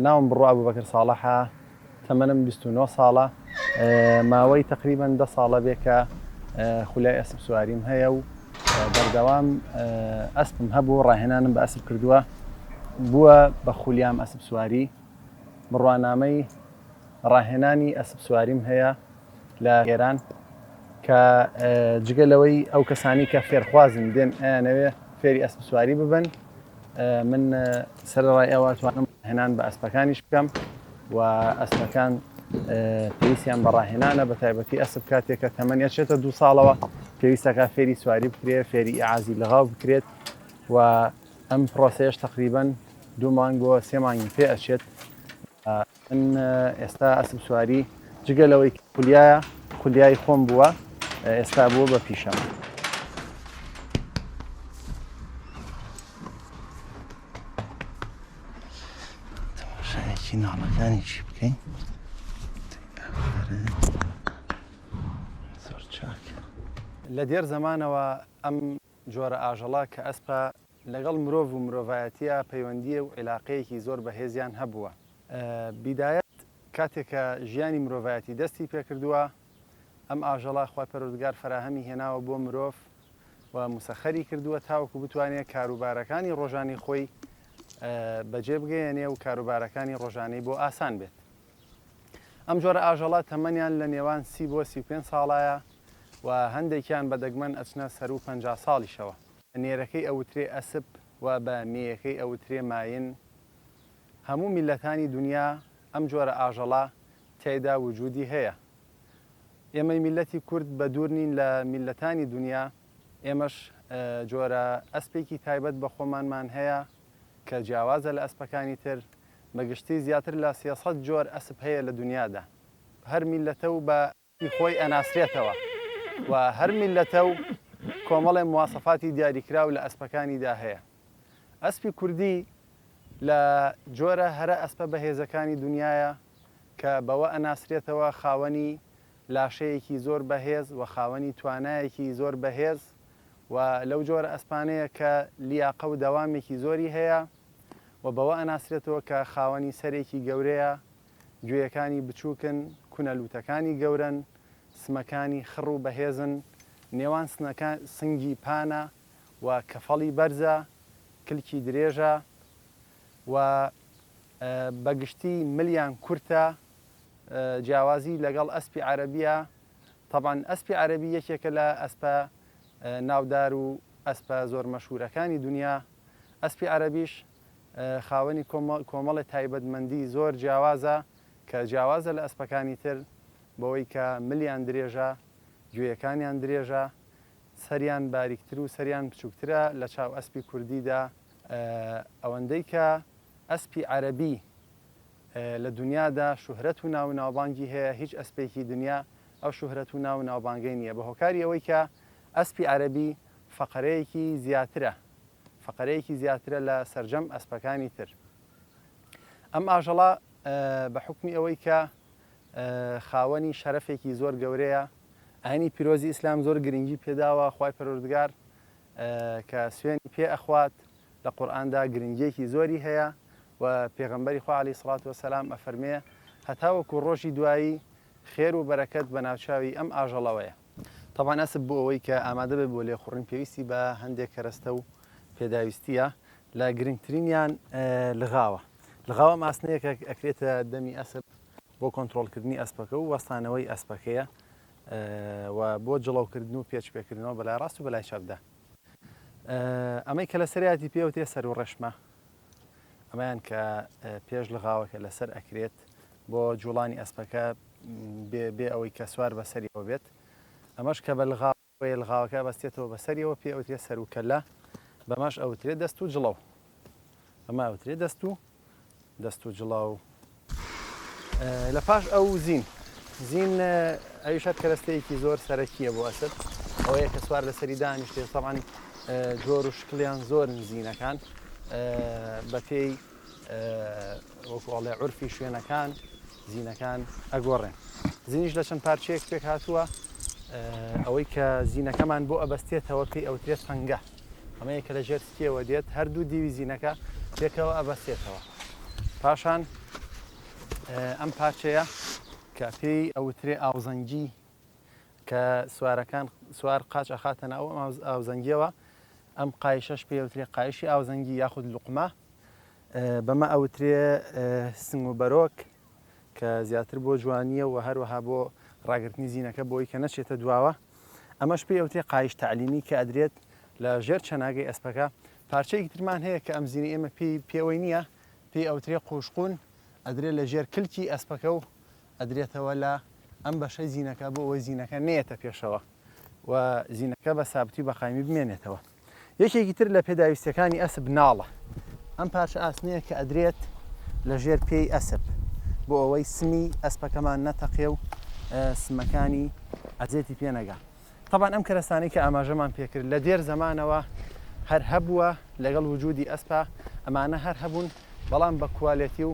ناوم بڕوا ئەبوبەکر ساڵحە، تەمەنم 29 ساڵە، ماوەی تەقریبەن دە ساڵە بێ کە خولیای ئەسپ سواریم هەیە و بەردەوام ئەسپم هەبوو، ڕاهێنانم بە ئەسپ کردووە، بووە بە خولیام ئەسپ سواری، بڕوانامەی ڕاهێنانی ئەسپ سواریم هەیە لە ئێران کە جگە لەوەی ئەو کەسانی کە فێرخوازن دێن ئەیانەوێ فێری ئەسپ سواری ببن من سەرەڕای ئەوە توانم هێنان بە ئەسپەکانیش بکەم و ئەسپەکان پێویستیان بە ڕاهێنانە بە تایبەتی ئەسپ کاتێک کە تەمەنی ئەچێتە دوو ساڵەوە پێویستەکە فێری سواری بکرێت فێری ئیعازی لغاو بکرێت و ئەم پرۆسەیەش تقریبان دوو مانگ بۆ سێ مانگی پێ ئەچێت من ئێستا ئەسپ سواری جگە لەوەی خولیایە خولیای خۆم بووە ئێستا بووە بە پیشەم. تەماشایەکی ناڵەکانی چی بکەین زۆر چاک. لە دێر زەمانەوە ئەم جۆرە ئاژەڵە کە ئەسپە لەگەڵ مرۆڤ و مرۆڤایەتییا پەیوەندیی و عیلاقەیەکی زۆر بەهێزیان هەبووە. بیدایەت کاتێک کە ژیانی مرۆڤایەتی دەستی پێکردووە، ئەم ئاژەڵە خوای پەروەردگار فەراهەمی هێناوە بۆ مرۆڤ و موسەخەری کردووە تاوەکو بتوانێت کاروبارەکانی ڕۆژانەی خۆی بەجێ بگەیەنێ و کاروبارەکانی ڕۆژانەی بۆ ئاسان بێت. ئەم جۆرە ئاژەڵە تەمەنیان لە نێوان 30 بۆ 35 ساڵایە و هەندێکیان بە دەگمەن ئەچنە سەروو 50 ساڵیشەوە. بە نێرەکەی ئەوترێ ئەسپ و بە مێیەکەی ئەوترێ ماین. هەموو میللەتانی دونیا ئەم جۆرە ئاژەڵە تیایدا وجودی هەیە. ئێمەی میللەتی کورد بە دوور نین لە میللەتانی دونیا، ئێمەش جۆرە ئەسپێکی تایبەت بە خۆمانمان هەیە کە جیاوازە لە ئەسپەکانی تر، بە گشتی زیاتر لە 300 جۆر ئەسپ هەیە لە دونیادا. هەر میللەتە و بە ی خۆی ئەناسرێتەوە و هەر میللەتە و کۆمەڵێ مواسەفاتی دیاریکراو لە ئەسپەکانیدا هەیە. ئەسپی کوردی لە جۆرە هەرە ئەسپە بەهێزەکانی دونیایە کە بەوە ئەناسرێتەوە خاوەنی لاشەیەکی زۆر بەهێز و خاوەنی توانایەکی زۆر بەهێز و لەو جۆرە ئەسپانەیە کە لیاقە و دەوامێکی زۆری هەیە و بەوە ئەناسرێتەوە کە خاوەنی سەرێکی گەورەیە گوێیەکانی بچووکن، کونە لووتەکانی گەورەن، سمەکانی خڕ و بەهێزن، نێوان سنگی پانە و کەفەڵی بەرزە، کلکی درێژە و بە گشتی ملیان کورتە، جیاوازی لەگەڵ ئەسپی عەرەبییە، تەبعەن ئەسپی عەرەبی یەکێکە لە ئەسپە ناودار و ئەسپە زۆر مەشهوورەکانی دونیا، ئەسپی عەرەبیش خاوەنی کۆمەڵێ تایبەتمەندی زۆر جیاوازە کە جیاوازە لە ئەسپەکانی تر بەوەی کە ملیان درێژە، گوێیەکانیان درێژە، سەریان باریکتر و سەریان بچووکترە لە چاو ئەسپی کوردیدا، ئەوەندەی کە ئەسپی عەرەبی لە دونیادا شوهرەت و ناو و ناوبانگی هەیە هیچ ئەسپێکی دونیا ئەو شوهرەت و ناو و ناوبانگەی نییە بە هۆکاری ئەوەی کە ئەسپی عەرەبی فەقەرەیەکی زیاترە فەقەرەیەکی زیاترە لە سەرجەم ئەسپەکانی تر. ئەم ئاژەڵە بە حوکمی ئەوەی کە خاوەنی شەرەفێکی زۆر گەورەیە، ئاینی پیرۆزی ئیسلام زۆر گرنگی پێداوە، خوای پەروەردگار کە سوێنی پێ ئەخوات لە قورئاندا گرنگیەکی زۆری هەیە و پێغەمبەری خوا عەلەیهی سڵات وەسەلام ئەفەرمێ هەتاوەکو ڕۆژی دوایی خێر و بەرەکەت بە ناوچاوی ئەم ئاژەڵەوەیە. تەبعەن ئەسپ بۆ ئەوەی کە ئامادە بێت بۆ لێخوڕین پێویستی بە هەندێک کەرەستە و پێداویستییە، لە گرنگترینیان لغاوە. لغاو ئەم ئاسنەیە کە ئەکرێتە دەمی ئەسپ بۆ کۆنترۆڵکردنی ئەسپەکە و وەستانەوەی ئەسپەکەیە و بۆ جڵەوکردن و پێچ پێکردنەوە بەلای ڕاست و بەلای چەپدا. ئەمەی کە لەسەریاتی پێوترێ سەر و ڕێشمە، ئەمەیان کە پێش لغاوەکە لەسەر ئەکرێت بۆ جوڵانی ئەسپەکە بێ ئەوەی کە سوار بەسەریەوە بێت ئەمەش کە بە لغاوەیە لغاوەکە بەستێتەوە بەسەریەوە پێ ئەوترێ سەر و کەلە بەمەش ئەوترێ دەست و جڵەو ئەمە ئەوترێ دەست و دەست و جڵەو لە پاش ئەو زین زین ئەویش هەر کەرەستەیەکی زۆر سەرەکیە بۆ ئەسپ ئەوەیە کە سوار لەسەری دانیشتێت تەبعەن جۆر و شکڵیان زۆرن زینەکان بەپێی وەکو ئەڵێ عورفی شوێنەکان زینەکان ئەگۆڕێن زینیش لە چەند پارچەیەک پێک هاتووە ئەوەی کە زینەکەمان بۆ ئەبەستێتەوە پێی ئەوترێت تەنگە ئەمەیە کە لە ژێر سکیەوە دێت هەردوو دیوی زینەکە پێکەوە ئەبەستێتەوە. پاشان ئەم پارچەیە کە پێی ئەوترێ ئاوزەنگی کە سوارەکان سوار قاچ ئەخاتە ناو ئەم ئاوزەنگیەوە ئەم قایشەش پێی ئەوترێ قایشی ئاوزەنگی یاخود لوقمە بەمە ئەوترێ سنگ و بەرۆک کە زیاتر بۆ جوانیە و هەروەها بۆ ڕاگرتنی زینەکە بۆی کە نەچێتە دواوە ئەمەش پێی ئەوترێ قایش تەعلیمی کە ئەدرێت لە ژێر چەناگەی ئەسپەکە پارچەیەکی ترمان هەیە کە ئەم زینەی ئێمە پێی پێوەی نییە پێی ئەوترێ قوشقون ئەدرێت لە ژێر کلکی ئەسپەکە و ئەدرێتەوە لە ئەم بەشەی زینەکە بۆ ئەوەی زینەکە نەیەتە پێشەوە و زینەکە بە سابتی و بە قایمی بمێنێتەوە. یەکێکی تر لە پێداویستیەکانی ئەسپ ناڵە. ئەم پارچە ئاسنەیە کە ئەدرێت لە ژێر پێی ئەسپ بۆ ئەوەی سمی ئەسپەکەمان نەتەقێ و سمەکانی ئەزێتی پێ نەگا. تەبعەن ئەم کەرەستانەی کە ئاماژەمان پێکرد لە دێر زەمانەوە هەر هەبووە لەگەڵ وجودی ئەسپا ئەمانە هەر هەبوون بەڵام بە کوالێتی و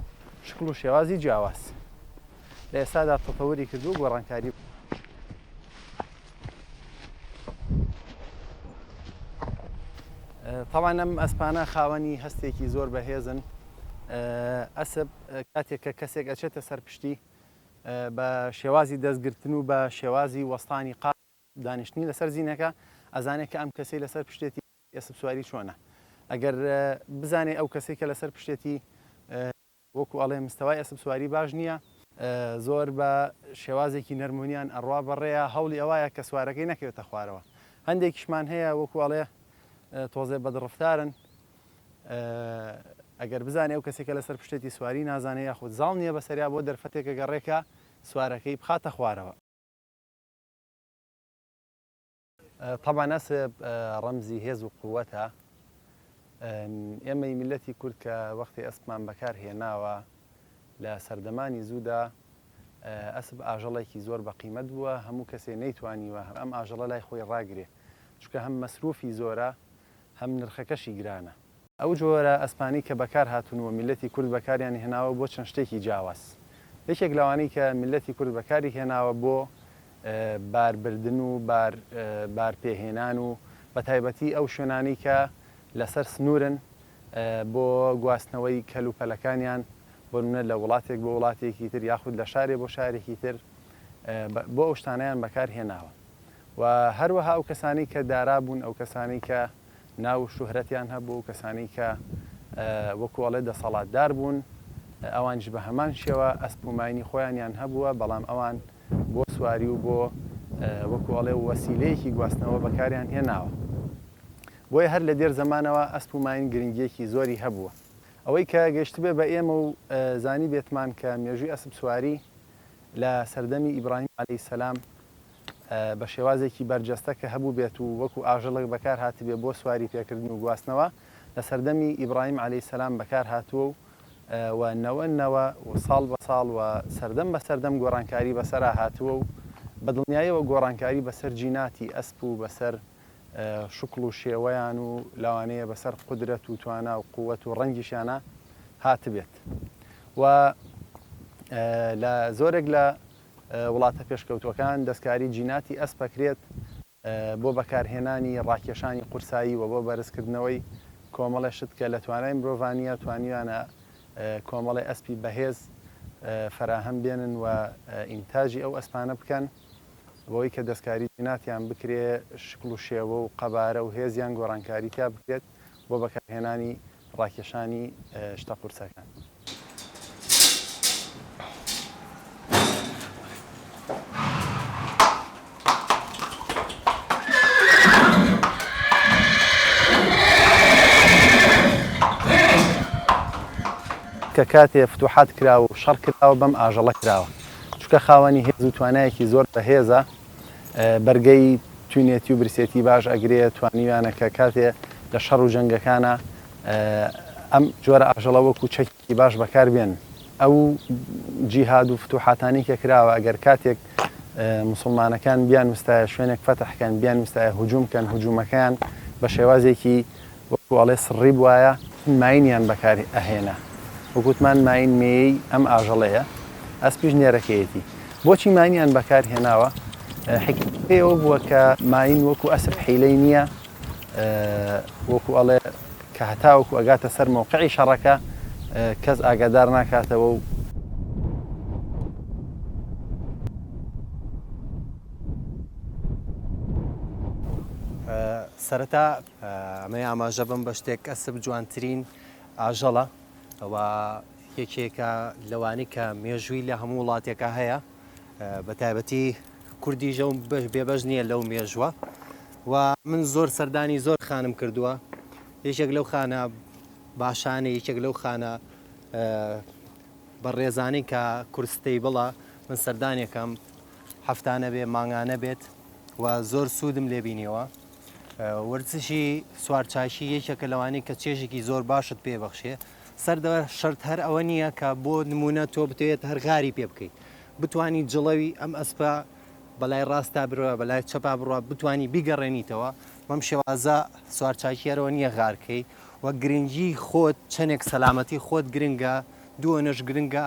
شکڵ و شێوازی جیاواز لە ئێستادا تەتەوری کردووە و گۆڕانکاری تەبعەن ئەم ئەسپانە خاوەنی هەستێکی زۆر بەهێزن ئەسپ کاتێک کە کەسێک ئەچێتە سەر پشتی بە شێوازی دەستگرتن و بە شێوازی وەستانی قاچ دانیشتنی لەسەر زینەکە ئەزانێت کە ئەم کەسەی لەسەر پشتێتی ئەسپ سواری چۆنە ئەگەر بزانێ ئەو کەسەی کە لەسەر پشتێتی وەکو ئەڵێ مستەوای ئەسپ سواری باش نییە زۆر بە شێوازێکی نەرمونیان ئەڕوا بەڕێیە هەوڵی ئەوایە کە سوارەکەی نەکەوێتە خوارەوە هەندێکیشمان هەیە وەکو ئەڵێ تۆزێ بەدڕفتارن ئەگەر بزانێ ئەو کەسێکە لەسەر پشتێتی سواری نازانێ یاخود زاڵ نییە بەسەریا بۆ دەرفەتێکە گەڕێکە سوارەکەی بخاتە خوارەوە. تەبعەن ئەسپ ڕەمزی هێز و قووەتە. ئێمەی میللەتی کورد کە وەختی ئەسپمان بەکار هێناوە لە سەردەمانی زوودا ئەسپ ئاژەڵێکی زۆر بە قیمەت بووە، هەموو کەسێ نەیتوانیوە ئەم ئاژەڵە لای خۆی ڕاگرێ، چونکە هەم مەسروفی زۆرە هەم نرخەکەشی گرانە. ئەو جۆرە ئەسپانەی کە بەکار هاتوون و میللەتی کورد بەکاریان هێناوە بۆ چەند شتێکی جیاواز. یەکێک لەوانەی کە میللەتی کورد بەکاری هێناوە بۆ بار بردن و بار بار پێهێنان و بەتایبەتی ئەو شوێنانەی کە لەسەر سنوورن بۆ گواستنەوەی کەل و پەلەکانیان بۆ نمونە لە وڵاتێک بۆ وڵاتێکی تر یاخود لە شارێ بۆ شارێکی تر بۆ ئەو شتانەیان بەکار هێناوە و هەروەها ئەو کەسانەی کە دارا بوون ئەو کەسانەی کە ناو و شوهرەتیان هەبوو، ئەو کەسانەی کە وەکو ئەڵێ دەسەڵاتدار بوون، ئەوانیش بە هەمان شێوە ئەسپ و ماینی خۆیانیان هەبووە، بەڵام ئەوان بۆ سواری و بۆ وەکو ئەڵێ وەسیلەیەکی گواستنەوە بەکاریان هێناوە. بۆیە هەر لە دێر زەمانەوە ئەسپ و ماین گرنگییەکی زۆری هەبووە. ئەوەی کە گەیشتبێ بە ئێمە و زانیبێتمان کە مێژووی ئەسپ سواری لە سەردەمی ئیبراهیم عەلەیهی سەلام بە شێوازێکی بەرجەستە کە هەبووبێت و وەکو ئاژەڵێک بەکار هاتبێ بۆ سواری پێکردن و گواستنەوە، لە سەردەمی ئیبراهیم عەلەیهی سەلام بەکار هاتووە و و نەوە نەوە و ساڵ بە ساڵ و سەردەم بە سەردەم گۆڕانکاری بەسەرا هاتووە و بە دڵنیایەوە گۆڕانکاری بەسەر جیناتی ئەسپ و بەسەر شکڵ و شێوەیان و لەوانەیە بەسەر قودرەت و توانا و قووەت و ڕەنگیشیانا هاتبێت و لە زۆرێک لە وڵاتە پێشکەوتووەکان دەستکاری جیناتی ئەسپ ئەکرێت بۆ بەکارهێنانی ڕاکێشانی قورسایی و بۆ بەرزکردنەوەی کۆمەڵێ شت کە لە توانای مرۆڤا نییە، توانیویانە کۆمەڵێ ئەسپی بەهێز فەراهەم بێنن و ئینتاجی ئەو ئەسپانە بکەن بەوەی کە دەستکاری جیناتیان بکرێ شکڵ و شێوە و قەبارە و هێزیان گۆڕانکاری تیا بکرێت بۆ بەکارهێنانی ڕاکێشانی شتە قورسەکان. کە کاتێ فتوحات کرا و شەڕ کراوە بەم ئاژەڵە کراوە چونکە خاوەنی هێز و توانایەکی زۆر بەهێزە بەرگەی تونێتی و برسێتی باش ئەگرێ توانیویانە کە کاتێ لە شەڕ و جەنگەکانە ئەم جۆرە ئاژەڵە وەکو چەکی باش بەکار بێن. ئەو جیهاد و فتوحاتانەی کە کراوە ئەگەر کاتێک موسڵمانەکان بیانوستایە شوێنێک فەتح کەن بیانوستایە هجوم کەن هجومەکەیان بە شێوازێکی وەکو ئەڵێ سڕی بوایە ماینیان بەکار ئەهێنا وەک وتمان ماین مێیەی ئەم ئاژەڵەیە ئەسپیش نێرەکەیەتی بۆچی ماینیان بەکار هێناوە حیکمەتەکەی ئەوە بووە کە ماین وەکو ئەسپ حیلەی نییە وەکو ئەڵێ کە هەتاوەکو ئەگاتە سەر مەوقعی شەڕەکە کەس ئاگادار ناکاتەوە و. سەرەتا ئەمەی ئاماژە بم بە شتێک ئەسپ جوانترین ئاژەڵە و یەکێکە لەوانەی کە مێژووی لە هەموو وڵاتێکا هەیە بە تایبەتی کوردیش ئەو بێبەش نییە لەو مێژووە و من زۆر سەردانی زۆر خانم کردووە یەکێک لەو خانە باشانە یەکێک لەو خانە بەڕێزانەی کە کورستەیبڵە من سەردانێکم هەفتانە بێ مانگانە بێت و زۆر سوودم لێ بینیەوە وەرزشی سوارچاکی یەکێکە لەوانەی کە چێژێکی زۆر باشت پێ بەخشێ سەردە شەرت هەر ئەوە نییە کە بۆ نمونە تۆ بتەوێت هەر غاری پێ بکەیت بتانی جڵەوی ئەم ئەسپە بەلای ڕاستا برۆ بەلای چەپا بڕە بتانی بیگەڕێنیتەوە بەم شێوازە سوارچاکیەرەوە نییە غارکەی و گرنگی خۆت چەندێک سەلامەتی خۆت گرنگە دووەنەش گرنگە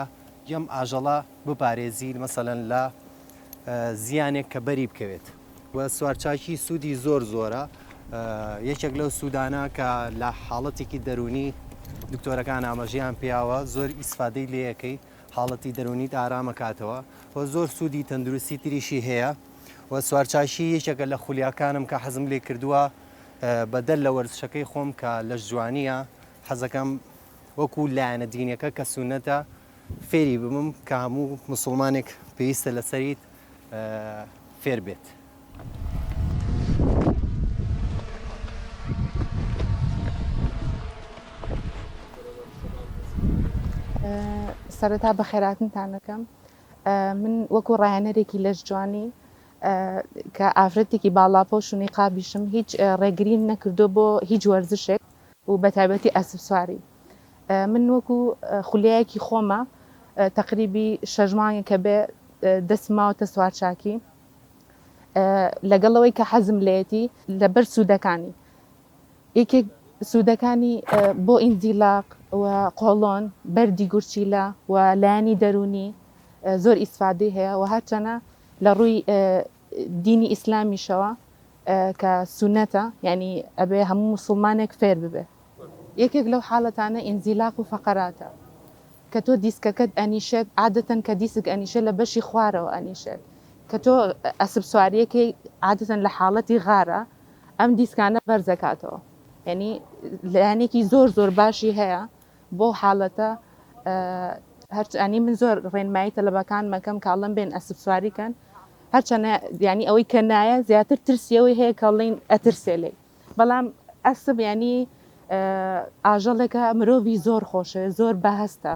ئەم ئاژەڵە بپارێزی مەسەلەن لە زیانێک کە بەری بکەوێت و سوارچاکی سوودی زۆر زۆرە یەکێک لەو سوودانە کە لە حاڵەتێکی دەرونی دکتۆرەکان ئاماژەیان پیاوە زۆر ئیسفادەی لەکەی حاڵەتی دەرونیت ئارامەکاتەوە و زۆر سوودی تەندروستی تریشی هەیە و سوارچاکی یەکێکە لە خولیاکانم کە حەزم لێ کردووە بەدەر لە وەرزشەکەی خۆم کە لەش جوانیە حەزەکەم وەکو لایەنە دینەکە کە سونەتە فێری ببم کە هەموو موسڵمانێک پێویستە لەسەریت فێر بێت. سەرەتا بەخێراتنتان ئەکەم من وەکو ڕایەنەرێکی لەشجوانی کە ئافرەتێکی باڵاپۆش و نیقابیشم هیچ ڕێگریم نەکردووە بۆ هیچ وەرزشێک و بەتایبەتی ئەسپسواری من وەکو خولیایەکی خۆمە تەقریبی شەش مانگێکە بێ دەستم ماوەتە سوارچاکی لەگەڵ ئەوەی کە حەزم لێیەتی لەبەر سوودەکانی یەکێک سوودەکانی بۆ ئینزیلاق و قۆڵۆن بەردی گورچیلە و لایەنی دەروونی زۆر ئیسفادەی هەیە و هەرچەنە لە ڕووی دینی ئیسلامیشەوە کە سونەتە یانی ئەبێ هەموو موسڵمانێک فێر ببێ. یەکێک لەو حاڵەتانە ئینزیلاق و فەقەراتە کە تۆ دیسکەکەت ئەنیشێت عادەتەن کە دیسک ئەنیشێت لە بەشی خوارەوە ئەنیشێت کە تۆ ئەسپ سواریەکەی عادەتەن لە حاڵەتی غارە ئەم دیسکانە بەرزەکاتەوە یعنی لایەنێکی زۆر زۆر باشی هەیە بۆ حاڵەتە هەرچ ینی من زۆر ڕێنمایی تەلەبەکان مەکەم کاڵم بێن ئەسپ سواری کەن هەرچەنە ینی ئەوەی کە نایە زیاتر ترسیەوەی هەیە کەڵین ئەترسێ لێی بەڵام ئەسپ ینی ئاژەڵێکە مرۆڤی زۆر خۆشەوێت زۆر بەهەستە.